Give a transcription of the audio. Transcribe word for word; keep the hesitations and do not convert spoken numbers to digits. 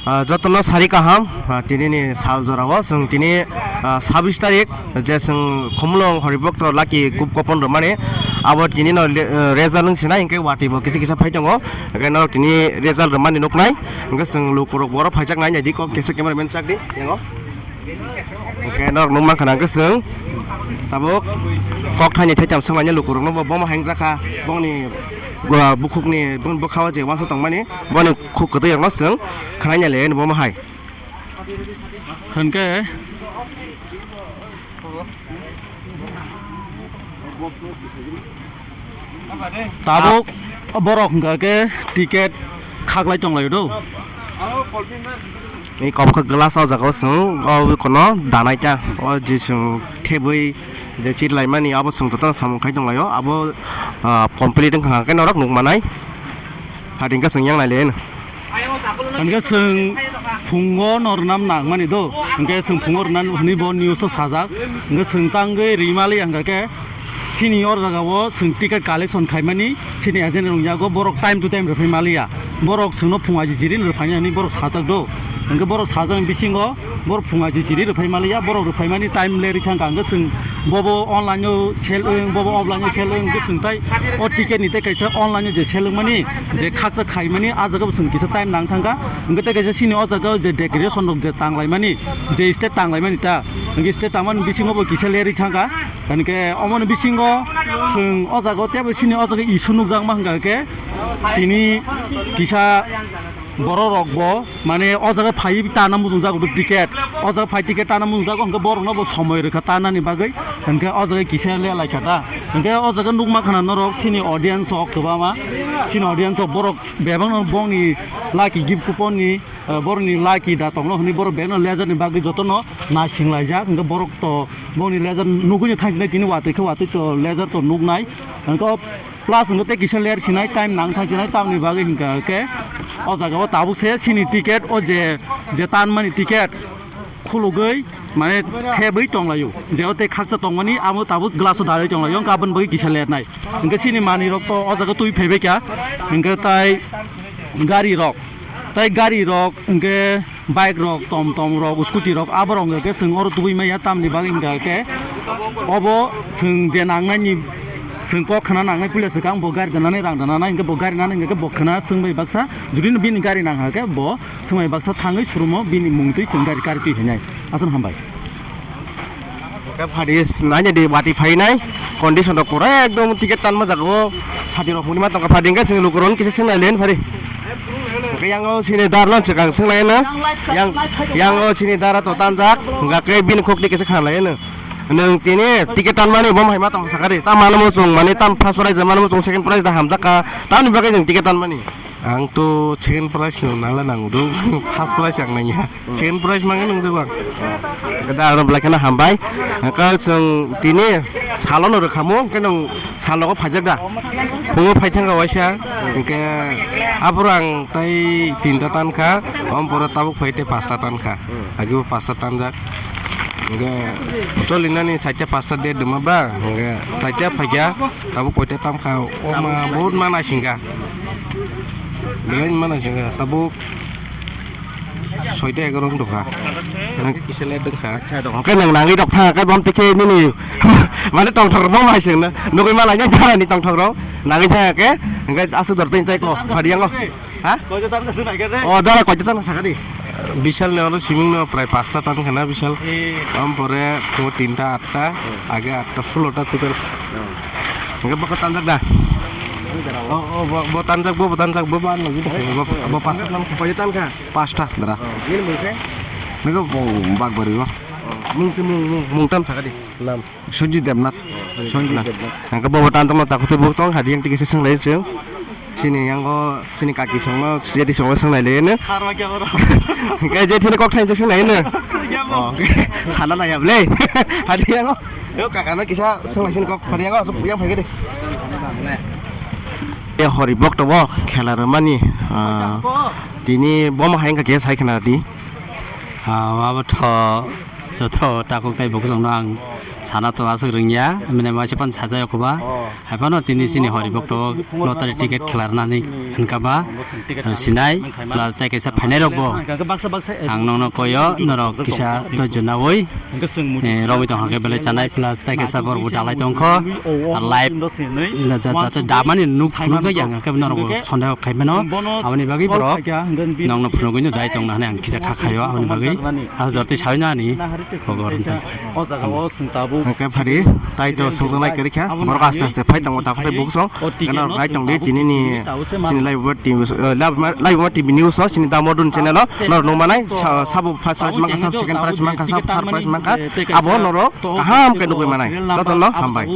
Ah, jotono sari kaham, ah, tini ni sal jora o chwng tini, ah, sabis tarik je chwng Khumulwng Horibokto Lucky Group Coupon rwmani, abo tini no le-, ah, result wng sinai, hwnkhe watwi bo kisa kisa phai tongo, hwnkhe norok tini result rwmani nuknai, hwnkhe chwng lukurok boro phaijak nai naidi kok kisa camera man chak di, yango. Hwnkhe norok nukmankha na hwnkhe chwng tabuk kok thaini thaitham swnglainai lukurokno bo bomo hengjakha, bongni, ah, bukhukni boni bwkhao je uansuk tongmani, boni khuk kwtwirokno chwng khwnaina le bomo hai. Hwnkhe tabuk borok hwnkha khe ticket khaklai tonglaio do. Ni kok khe glass o jaga o chwng o kono danai ta o je chwng thebwi je chirlaimani abo chwng jotono samung khai tonglaio abo, ah, complete wngkha khe norok nukmanai. Hading khe chwng yang nai le. Hwnkhe chwng phungo no rwnam nangmani do, hwnkhe chwng phungo rwna hwnwi bo news o sajak, hwnkhe chwng tangwi rimali hwnkha khe chini o jaga o chwng ticket collection khaimani chini agent rok yago borok time to time rwphai maliya, borok chwngno phung aji chiri rwphaina hwnwi borok sajak do, hwnkhe borok sajak bisingo borok phung aji chiri rwphai maliya, borok rwphaimani time le rithang kha, hwnkhe chwng bobo online o sell wng, bobo offline o sell wng, hwnkhe chwng tai o ticket ni tei kaisa online o je sell wngmani, je khaksa khaimani, ah jaga bo chwng kisa time nang thangkha. Hwnkhe tei kaisa chini o jaga o je decoration rok je tanglaimani, je stage tanglaimani ta, hwnkhe stage tangmani bisingo bo kisa lerwi thangkha. Hwnkhe omoni bisingo chwng o jaga o teibo chini o jaga issue nukjakma hwnkha khe tini kisa borok rok bo mane o jaga phai tana muchungjago ticket, o jaga phai ticket tana muchungjago, hwnkhe borok no bo somoi rwkha tanani bagwi, hwnkhe o jaga kisa lelaikha ta. Hwnkhe o jaga nukma khana norok chini audience rok kwbangma, chini audience rok borok bebakno bongni lucky gift coupon ni, eh, borokni lucky da tongno hwnwi borok bebakno laser ni bagwi jotono naising laijak, hwnkhe borok to bongni laser nugwi thangjinai tini watwi khe watwi to laser to nuknai, hwnkhe o plus hwnkhe tei kisa ler sinai time nang thangsinai tamni bagwi hwnkha khe o jaga o tabuk se chini ticket o je, je tanmani ticket khulugwi mane thebwi tonglaio, je o tei khaksa tongmani amo tabuk glass o darwi tonglaio, hwnkhe aboni bagwi kisa lernai. Hwnkhe chini manwi rok to o jaga twi phaibai kha, hwnkhe tai gari rok, tai gari rok hwnkhe bike rok, tom tom rok, scooty rok, aborok hwnkhe chwng oro tubui maya tamni bagwi hwnkha khe obo chwng je nangnani, chwng kok khna nangnai puila swkang bo gari danani rang dananai, hwnkhe bo gari nani hwnkhe bo khna swngbai baksa, judino bini gari nangkha khe bo swngbai baksa thangwi showroom o bini mung twi chwng gari kari twi hinai. Aswk hambai. Hwnkhe phadi naina di watwi phainai condition rok pura ekdom ticket tanma jaga o sati rok hwnwi ma tongkha phadi hwnkhe chwng lukurok kisa swngnai len phari. Hwnkhe yang o chini dar no swkang swnglai no yang, yang o chini dara to tanjak hwnkhe bini khok di kisa khanalai no nwng tini ticket tanmani bo hai ma tong sakari ta mano muchung mani tam first prize mano muchung second prize da hamjak ka tamni bagwi nwng ticket tanmani. Ang to second prize no nangla nango do. First prize ang nangya. Second prize mangin nangjago ang. Kada ano belai kheno hambai. Hwnkhe chwng tini salo no rwkhamu, hwnkhe nwng salo go phaijak da? Phungo phaithang ka waisa. Hwnkhe aphuru ang tai tinta tankha, om pore tabuk phai tei pasta tankha. Agi bo pasta tanjak. Hwnkhe choli nani chaita pasta date duma ba, hwnkhe chaita phaikya, tabuk koita tamkha, oma bahut mana singkha. Belai mana singkha, tabuk soita egaroh wng tongkha. Nang kisa late wngkha. Acha, tong khe nang nangwi rok thang khe bom tikhe nini mane tongthok rok bom hai sing na. Nugwi malai nang thara ni tongthok rok. Nangwi thang khe hwnkhe aswk dor twi chai ko phadi yango. Ha? Koita tan ka swnai khe re. O dara koita tan sakha di. Bishal ni oro siming no prai pasta tan khana Bishal. Eh. Am pore phungo tinta atta, age atta sulota total. Hwnkhe bokha tanjak da? O, o, bo, bo tanjak, bo, bo tanjak, bo, bo ano, bo, bo, bo pasta tan. Koita tan kha? Pasta, dara. Nini mung khe? Nini bo Bakbari o. Mung se mung, mung, mung tam sakha di. Nam. Sanjit Debnath. Sanjit Debnath. Hwnkhe bo tanjakma takhuk tei bo chong hadi yang tiki se swnglai chwng. Sini yango sini kaki songno, siyati songno swnglai le no. Kharma kya oro? Hwnkhe je thini kok thain se swnglai no. Oh, sana na ya ble. Hadi yango. Yo kaka no kisa swnglai sini kok hadi yango asuk yang phai de. Ya hori bok to bo khela rwmani, ah, tini bom hai wngkha khe sai khna di. Ah, abo tho joto takhuk tei bukhuk rokno ang Sana to aswk rwngya, mane masa pan sajai okoba. Haphano tini sini hori bokto lottery ticket khelarnani hwnkha ba, sinai, plus tai kaisa phainai rokbo. Ang nokno koyo, norok kisa doijo nawi, eh, romwi tong hake belai chanai, plus tai kaisa borok bo dalai tongkho. Ar live, na ja, jate damani nuk phunukjak yang hake norok bo sondeho khaimano. Aboni bagwi borok nokno phunugwino dai tongna hwnwi ang kisa kha khaio, aboni bagwi. Aswk jortwi sawi no ani. Khobor wngkha. O jaga o chwng tabuk. Hwnkhe phari, tai to songjaknai kwrwi kha. Borok aste aste phai tongo, takhuk tei buksong. Gana rok nai tongdi, tini ni chini live over T V, eh, live over T V news o, chini Damodun channel o. Norok nukmanai, sa-, sabo first prize mankha, sabo second prize mankha, sabo third prize mankha. Abo norok kaham khe nugwi manai. Jotono hambai.